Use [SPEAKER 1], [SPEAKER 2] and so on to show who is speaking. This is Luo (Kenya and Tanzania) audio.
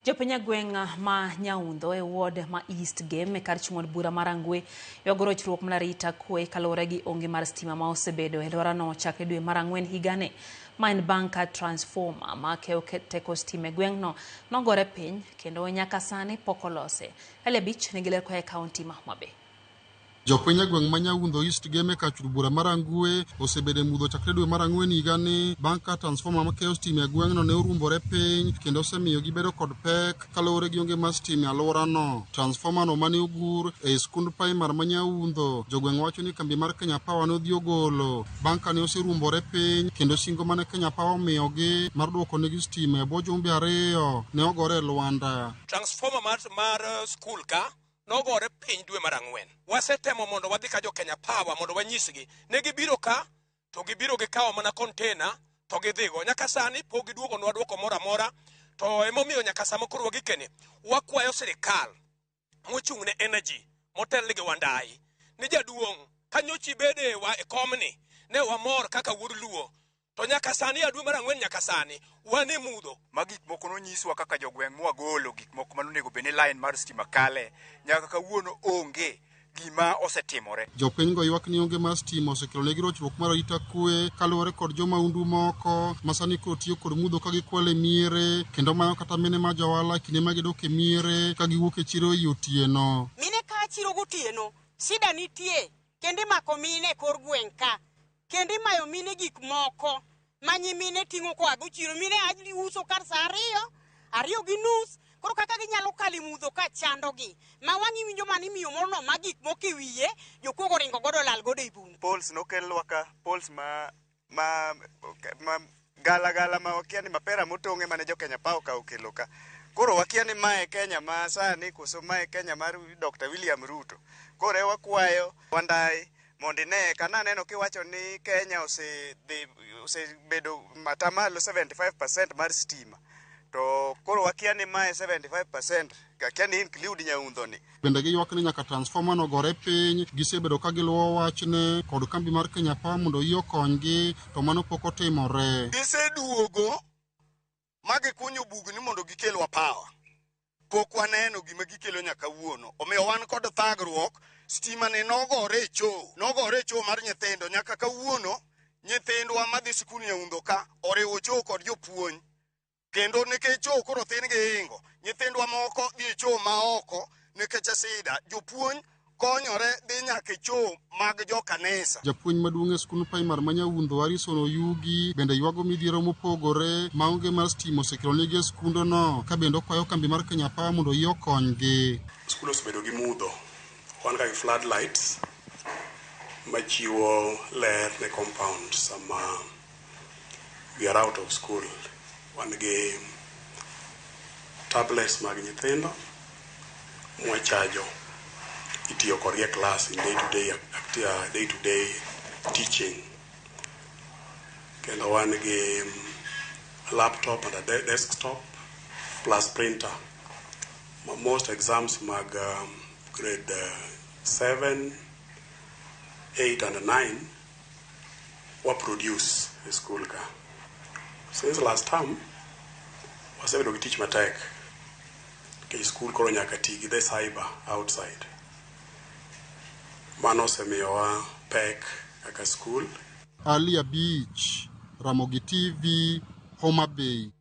[SPEAKER 1] Jopiny e gweng' ma Nyaundho e ward ma East Gem e kar chung' od bura ma Rangwe ywago rochruok mar arita kwe kaluwore gi onge mar stima ma osebedo e alworano chakre dwe mar ang'wen higani. Ma en bang' ka transformer ma keyo teko stima e gweng'no nogore piny kendo nyaka sani pok olose. Ali Abich nigi ler koa e kaunti ma Homa Bay.
[SPEAKER 2] Jopiny e gweng' ma Nyaundho East Gem e kar od bura ma Rangwe osebedo e mudho chakre dwe mar ang'wen higani bang' ka transformer makeyo stima e gweng'no ne oruombore piny kendo osemiyo gibedo kod pek kaluwore gi onge mar stima e alworano. Transformer no mane ogur e skund primar ma Nyaundho, jogweng' wacho ni kambi mar Kenya Power ne odhi ogolo bang' ka ne oseruombore piny kendo singo mane Kenya Power omiyogi mar duoko negi stima e bwo jumbe ariyo ne ogore e lwanda.
[SPEAKER 3] Transformer mar skul ka nogore piny dwe mar ang'wen. Wasetemo mondo wadhi ka jo Kenya Power mondo wanyisgi. Ne gibiro ka to gibiro gikawo mana container to gidhigo. Nyaka sani pok giduogonwa duoko moro amora. To emomiyo nyaka sama koro wagikeni wakwayo sirikal mochung' ne energy motelne gi Wandayi ni jaduong' ka nyocha ibede e komni ne wamor kaka wuod Luo to nyaka sani ya dwe mar ang'wen nyaka sani wan e mudho.
[SPEAKER 4] Ma gik moko nonyiswa kaka jogweng' mwagolo gik moko manonego bed ni line mar stima kale nyaka kawuono onge gima osetimore.
[SPEAKER 2] Jopiny go ywak ni onge mar stima osekelo negi rochruok mar arita kwe kaluwore kod jomahundu moko ma sani koro tiyo kod mudho ka gikwalo e miere kendo mayo kata mine ma johala kinde ma gidok e miere ka giwuok e chiro ei otieno.
[SPEAKER 5] Mine ka chiro gotieno, shida nitie kendo imako mine e kor gweng' ka kendo imayo mine gik moko ma nyimine ting'o koa go chiro. Mine a uso kar saa 2, 2:30. Koro kaka ginyalo kalo e mudho ka chandogi. Ma wang' iwinjo mana ni miyo moro no ma gik moko e wiye, jokuogo oringo godo olal godo e bungu.
[SPEAKER 6] Poles nokelwa ka, poles ma gala gala ma wakia ni mapera motong'e mane jo Kenya Power ka okelo ka. Koro wakia ni mae Kenya ma sani koso mae Kenya mar Dr. William Ruto. Koro e wakwayo Wandayi mondo ine ka naneno kiwacho ni Kenya osedhi osebedo matamalo 75% mar stima. To koro wakia ni mae 75% akia ni include Nyaundho ni.
[SPEAKER 2] Bende giywak ni nyaka transformer no gore piny, gisebedo ka giluwo wachne kod kambi mar Kenya Power mondo oyie okonygi to mano pok otimore.
[SPEAKER 7] Giseduogo ma gikunyo bugni mondo gikelwa power. Pok waneno gima gikelo nyaka kawuono. Omiyo wan kod thagruok, stima ni nogore e choo, nogore e choo mar nyithindo nyaka kawuono nyithindwa madhi sikul Nyaundho ka oriwo choo kod jopuonj. Kendo nikech choo koro thin gi ingo, nyithindwa moko dhi e choo ma oko nikech sida. Jopuonj konyore dhi nyaka e choo mag jokanisa.
[SPEAKER 2] Japuonj maduong' e skund primar ma Nyaundho Harrison Oyugi bende ywago midhiero mopogore maonge mar stima osekelo negi e skundno ka bende okwayo kambi mar Kenya Power mondo oyie okonygi.
[SPEAKER 8] Skul osebedo gi mudho. Wan ka gi floodlights machiwo ler ne compound sama we are out of school. Wan gi tablets mag nyithindo mwachajo itiyo kodgi e class in day to day teaching. Kendo wan gi laptop and a desktop plus printer. Ma most exams mag grade 7, 8 and 9 wa produce e school ka. Since last term, wasebedo gi tich matek nikech school koro nyaka ti gi the cyber outside. Mano osemiyowa pek kaka school.
[SPEAKER 2] Ali Abich, Ramogi TV, Homa Bay.